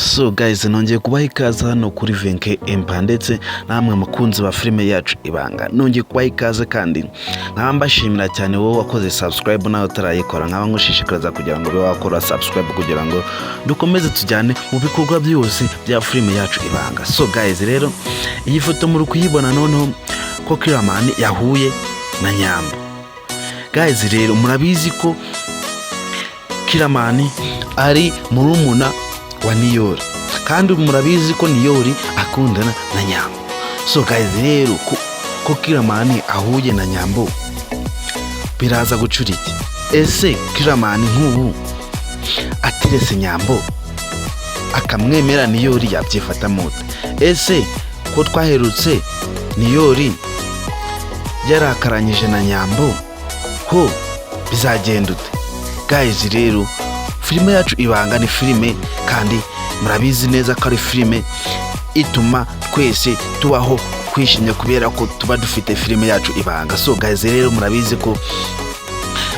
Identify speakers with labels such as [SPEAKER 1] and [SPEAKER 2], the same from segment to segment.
[SPEAKER 1] So guys, nongeye kubaha ikaze hano kuri Venke Empire, ndetse namwe mukunzi ba filime yacu Ibanga, nongeye kubaha ikaze kandi nkaba mbashimira cyane wowe wakoze subscribe. Nawe utarayikora, nkaba ngushishikariza kugira ngo ube wakora subscribe kugira ngo dukomeze tujyane mu bikorwa byose bya filime yacu Ibanga. So guys, rero iyi foto muri kuyibona noneho ko Kiramani yahuye na Nyambo. Guys, rero murabizi ko Kiramani ari murumuna wa Niyori, kandi murabizi ko Niyori akundana na Nyambo. So guys, rero ko Kiramani ahuye na Nyambo, biraza gucura iki? Ese Kiramani nk'ubu aterese Nyambo akamwemera, Niyori yabyifata ute? Ese ko twaherutse Niyori yarakaranyije na Nyambo, ho bizagenda ute? Guys, rero filime yacu Ibanga ni filime, kandi murabizi neza ko ari filime ituma twese tubaho twishimye kubera ko tuba dufite filime yacu Ibanga. So guys, rero murabizi ko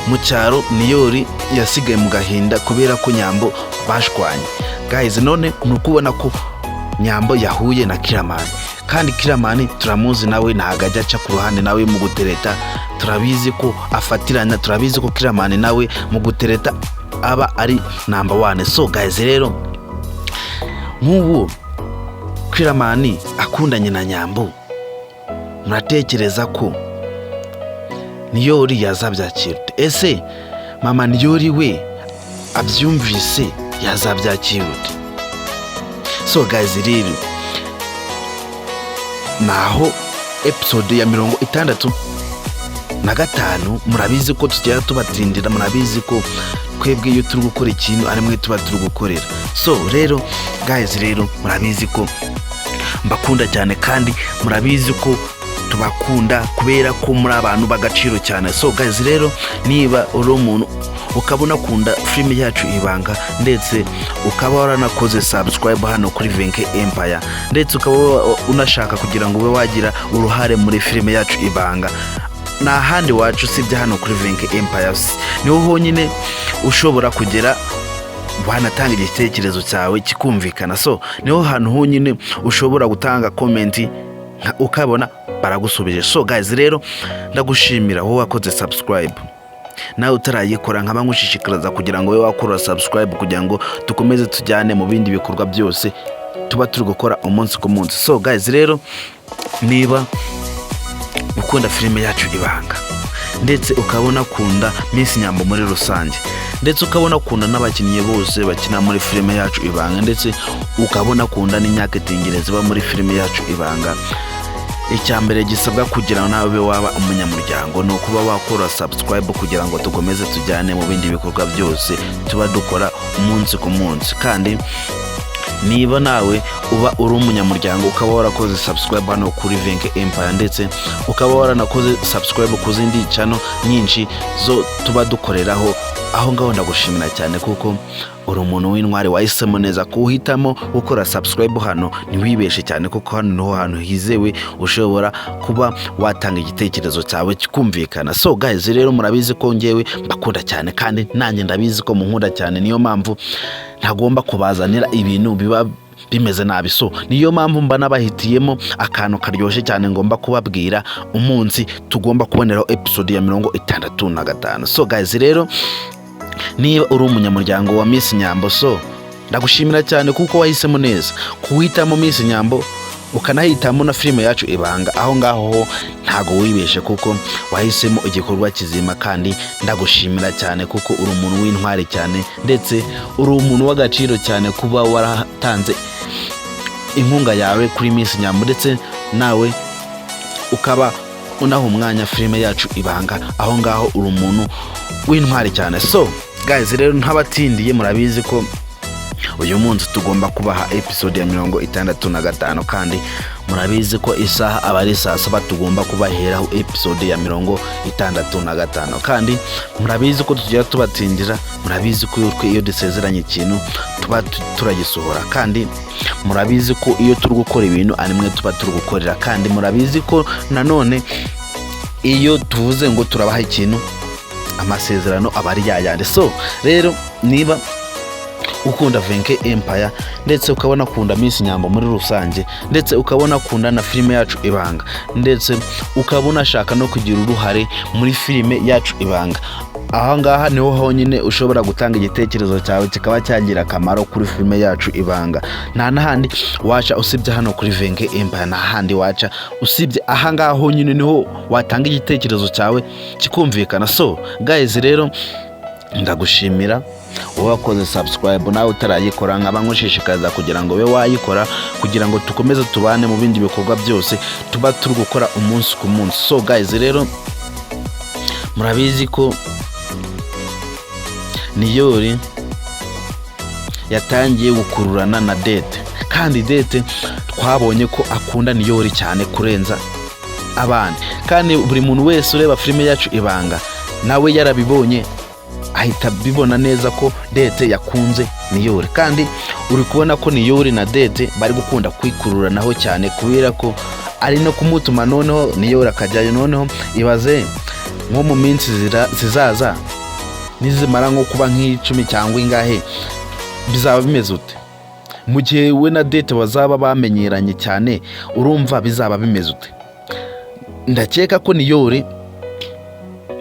[SPEAKER 1] mu cyaro Niyori yasigaye mu gahinda kubera ko Nyambo bashwanye. Guys, none ni ukubona ko Nyambo yahuye na Kiramani, kandi Kiramani turamuzi, nawe ntabwo ajya aca ku ruhande. Nawe mu gutereta turabizi ko afatiranya, turabizi ko Kiramani nawe mu gutereta aba ari number one. So guys, rero nk'ubu Kiramani akundanye na Nyambo, muratekereza ko Niyori yazabyakira ute? Ese mama Niyori we abyumvise yazabyakira ute? So guys, rero naho episode ya 65, murabizi ko tugera tubatindira, murabizi ko twebwe iyo turi gukora ikintu ari mwe tuba turi gukorera. So rero guys, rero murabizi ko mbakunda cyane, kandi murabizi ko tubakunda kubera ko muri abantu b'agaciro cyane. So guys, rero niba uri umuntu ukaba unakunda filime yacu Ibanga, ndetse ukaba waranakoze subscribe hano kuri Venke Empire, ndetse ukaba unashaka kugira ngo ube wagira uruhare muri filime yacu Ibanga, nta handi wacu usibye hano kuri Venke Empire. Niho honyine ushobora kugera wanatanga igitekerezo cyawe kikumvikana. So niho hantu honyine ushobora gutanga comment ukabona baragusubije. So guys, rero ndagushimira wowe wakoze subscribe. Nawe utarayikora, nkaba nkushishikariza kugira ngo ube wakora subscribe kugira ngo dukomeze tujyane mu bindi bikorwa byose tuba turi gukora umunsi ku munsi. So guys, rero niba ukunda filime yacu Ibanga, ndetse ukabona ukunda Miss Nyambo muri rusange, ndetse ukabona ukunda n'abakinnyi bose bakina muri filime yacu Ibanga, ndetse ukabona ukunda n'inyakitingire ziba muri filime yacu Ibanga, icya mbere gisabwa kugira ngo nawe ube waba umunyamuryango ni ukuba wakora subscribe kugira ngo dukomeze tujyane mu bindi bikorwa byose tuba dukora umunsi ku munsi. Kandi niba nawe uba uri umunyamuryango, ukaba warakoze subscribe hano kuri Venke Empire, ndetse ukaba waranakoze subscribe ku zindi channel nyinshi zo tuba dukoreraho aho ngaho, ndagushimira cyane kuko uri umuntu w'intwari wahisemo neza kuwuhitamo gukora subscribe hano. Ntiwibeshe cyane kuko hano niho hantu hizewe ushobora kuba watanga igitekerezo cyawe kikumvikana. So guys, rero murabizi ko ngewe mbakunda cyane, kandi nanjye ndabizi ko munkunda cyane. Niyo mpamvu ntagomba kubazanira ibintu biba bimeze nabi. So niyo mpamvu mba nabahitiyemo akantu karyoshye cyane ngomba kubabwira umunsi tugomba kuboneraho episode ya 65. So guys, rero niba uri umunyamuryango wa Miss Nyambo, so ndagushimira cyane kuko wahisemo neza kuwitamo Miss Nyambo, ukanahitamo na filime yacu Ibanga. Aho ngaho ho ntago wibeshe kuko wahisemo igikorwa kizima, kandi ndagushimira cyane kuko uri umuntu w'intwari cyane, ndetse uri umuntu w'agaciro cyane kuba waratanze inkunga yawe kuri Miss Nyambo, ndetse nawe ukaba unaha umwanya filime yacu Ibanga. Aho ngaho uri umuntu w'intwari cyane. So guys, rero ntabatindiye, murabizi ko uyu munsi tugomba kubaha episode ya 65, kandi murabizi ko isaha aba ari saa 7 tugomba kubaheraho episode ya 65. Kandi murabizi ko tujya tubatindira, murabizi ko iyo dusezeranye ikintu tuba turagisohora, kandi murabizi ko iyo turi gukora ibintu ari mwe tuba turi gukorera, kandi murabizi ko nanone iyo tuvuze ngo turabaha ikintu, amasezerano aba ari yayandi. So rero niba Ukunda Venke Empire, ndetse ukabona akunda Miss Nyambo muri rusange, ndetse ukabona akunda na filime yacu Ibanga, ndetse ukaba unashaka no kugira uruhare muri filime yacu Ibanga, aha ngaha niho honyine ushobora gutanga igitekerezo cyawe kikaba cyagira akamaro kuri filime yacu Ibanga. Nta n'ahandi waca usibye hano kuri Venke Empire. Nta handi waca usibye aha ngaha honyine, niho watanga igitekerezo cyawe kikumvikana. So guys rero, ndagushimira wowe wakoze subscribe. Nawe utarayikora, nkaba nkushishikariza kugira ngo ube wayikora, kugira ngo dukomeze tubane mu bindi bikorwa byose tuba turi gukora umunsi ku munsi. So guys rero, murabizi ko Niyori yatangiye gukururana na Dete, kandi Dete twabonye ko akunda Niyori cyane kurenza abandi. Kandi buri muntu wese ureba filime yacu Ibanga nawe yarabibonye, ahita abibona neza ko Dete yakunze Niyori. Kandi uri kubona ko Niyori na Dete bari gukunda kwikururanaho cyane, kubera ko ari no kumutuma noneho Niyori akajyayo. Noneho ibaze nko mu minsi zizaza, nizimara nko kuba nk'10 cyangwa ingahe, bizaba bimeze ute mu gihe we na Dete bazaba bamenyeranye cyane? Urumva bizaba bimeze ute? Ndakeka ko Niyori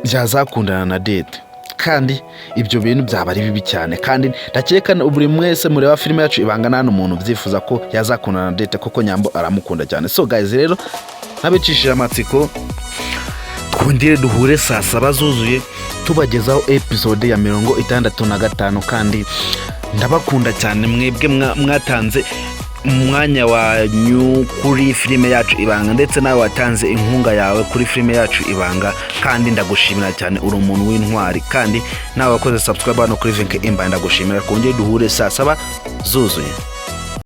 [SPEAKER 1] byazakundana na Dete, kandi ibyo bintu byaba ari bibi cyane. Kandi ndakeka buri mwese mureba filime yacu Ibanga, nta umuntu ubyifuza ko yazakundana na Dete, kuko Nyambo aramukunda cyane. So guys rero, ntabicishije amatsiko, twongere duhure saa 7 zuzuye tubagezaho episode ya 65. Kandi ndabakunda cyane mwebwe mwatanze umwanya wanyu kuri filime yacu Ibanga, ndetse nawe watanze inkunga yawe kuri filime yacu Ibanga, kandi ndagushimira cyane, uri umuntu w'intwari. Kandi nawe wakoze subscribe hano kuri Venke Empire, ndagushimira. Twongere duhure saa 7 zuzuye.